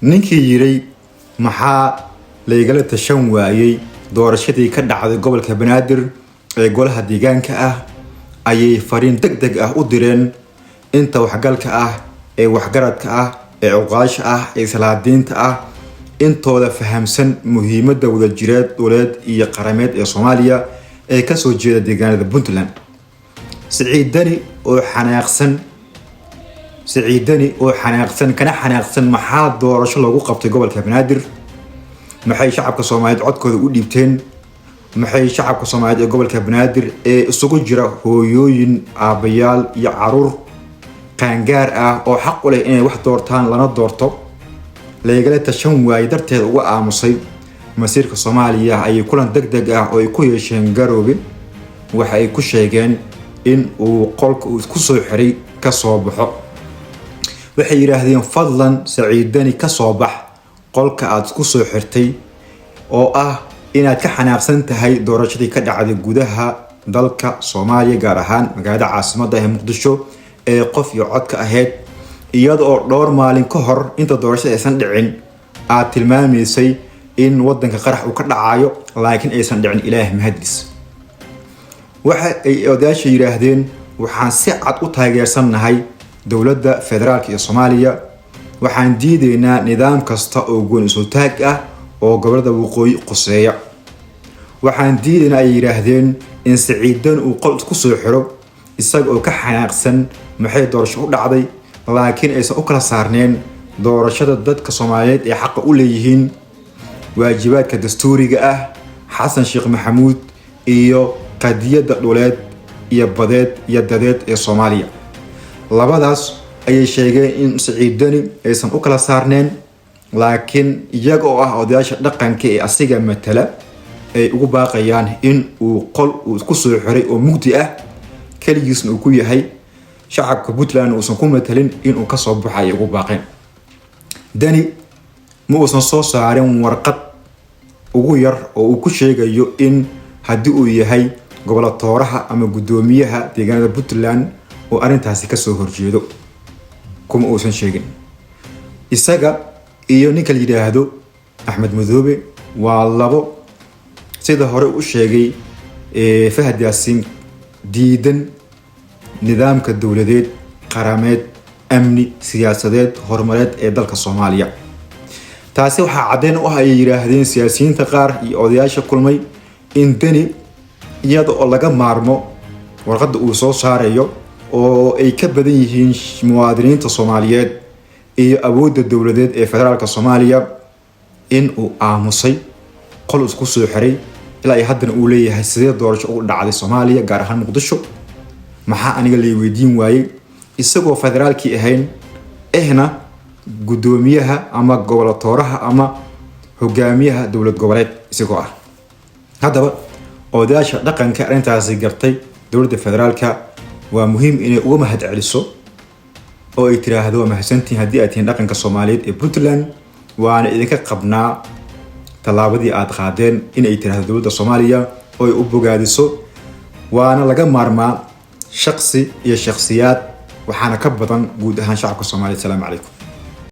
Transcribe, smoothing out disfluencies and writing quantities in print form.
Ninkii yiray "Maxaa laygala tashan waayey doorashadii ka dhacday gobolka Banaadir ee golaha deegaanka ah?" ayay fariin deg deg ah u direen inta waxgalka ah, ee waxgaradka ah, ee cuqaasha ah, ee salaadiinta ah, intooda fahamsan muhiimadda wadajireed, dhuleed iyo qarameed ee Soomaaliya ee kasoo jeeda deegaanada Puntland. Siciid Deni oo xanaaqsan, Siciid Deni oo xanaaqsan, kana xanaaqsan maxaa doorasho loogu qabtay gobolka Banaadir, maxay shacabka Soomaaliyeed codkooda u dhiibteen, maxay shacabka Soomaaliyeed ee gobolka Banaadir ee isugu jira hooyooyin, aabbayaal iyo caruur qaangaar ah oo xaq u leh inay wax doortaan lana doorto laygala tashan waayey darteed uga aamusay masiirka Soomaaliya, ayay kulan deg deg ah oo ay ku yeesheen Garoobe waxa ay ku sheegeen in uu qolka uu isku soo xiray ka soo baxo. Waxay yidhaahdeen: "Fadlan Saciid Deni, ka soo bax qolka aad isku soo xirtay oo ah inaad ka xanaaqsan tahay doorashadii ka dhacday gudaha dalka Soomaaliya, gaar ahaan magaalada caasimadda ee Muqdisho, ee qof iyo codka ahayd, iyada oo dhowr maalin ka hor inta doorashada aysan dhicin aad tilmaamaysay in wadanka qarax uu ka dhacayo, laakiin aysan dhicin, Ilaah mahadis." Waxa ay odayaasha yidhaahdeen: "Waxaan si cad u taageersannahay dowladda federaalka ee Soomaaliya. Waxaan diideynaa nidaam kasta oo gooni isu taag ah oo gobolada waqooyi quseeya. Waxaan diideynaa," ay yidhaahdeen, "in Siciid Deni uu qol isku soo xiro isaga oo ka xanaaqsan maxay doorasho u dhacday, laakiin aysan u kala saarneen doorashada dadka Soomaaliyeed ee xaqa u leeyihiin, waajibaadka dastuuriga ah, Xasan Sheekh Maxamuud iyo qadiyadda dhuleed iyo badeed iyo dadeed ee Soomaaliya." Labadaas ayay sheegeen in Siciid Deni aysan u kala saarneen, laakiin iyaga oo ah odayaasha dhaqanka ee asiga matala ay ugu baaqayaan in uu qol uu isku soo xiray oo mugdi ah, keligiisna uu ku yahay, shacabka Puntland uusan ku matalin, inuu kasoo baxo ayay ugu baaqeen. Deni ma uusan soo saarin warqad ugu yar oo uu ku sheegayo in haddii uu yahay gobolotooraha ama guddoomiyaha deegaanada Puntland oo arrintaasi kasoo horjeedo, kuma uusan sheegin. Isaga iyo ninka la yidhaahdo Axmed Madoobe waa labo, sida hore u sheegay Fahad Yaasiin, diidan nidaamka dowladeed, qarameed, amni, siyaasadeed, horumareed ee dalka Soomaaliya. Taasi waxaa caddeyn u ah, ayay yidhaahdeen siyaasiyiinta qaar iyo odayaasha kulmay, in Deni, iyada oo laga maarmo warqadda uu soo saarayo oo ay ka badan yihiin muwaadiniinta Soomaaliyeed iyo awoodda dowladeed ee federaalka Soomaaliya, in uu aamusay, qol isku soo xiray, ilaa ay haddana uu leeyahay: "Sidee doorasho ugu dhacday Soomaaliya, gaar ahaan Muqdisho? Maxaa aniga lay weydiin waayey?" Isagoo federaalkii ahayn, ehna guddoomiyaha ama gobolotooraha ama hogaamiyaha dowlad goboleed isagoo ah. Haddaba odayaasha dhaqanka arrintaasi gartay, dowladda federaalka waa muhiim inay uga mahad celiso oo ay tiraahdo: "Waa mahadsantihiin haddii aad tihiin dhaqanka Soomaaliyeed ee Puntland, waana idinka qabnaa tallaabadii aad qaadeen," inay tiraahdo dowladda Soomaaliya oo ay u bogaadiso. Waana laga maarmaa shaqsi iyo shakhsiyaad, waxaana ka badan guud ahaan shacabka Soomaaliyeed. Asalaamu calaykum.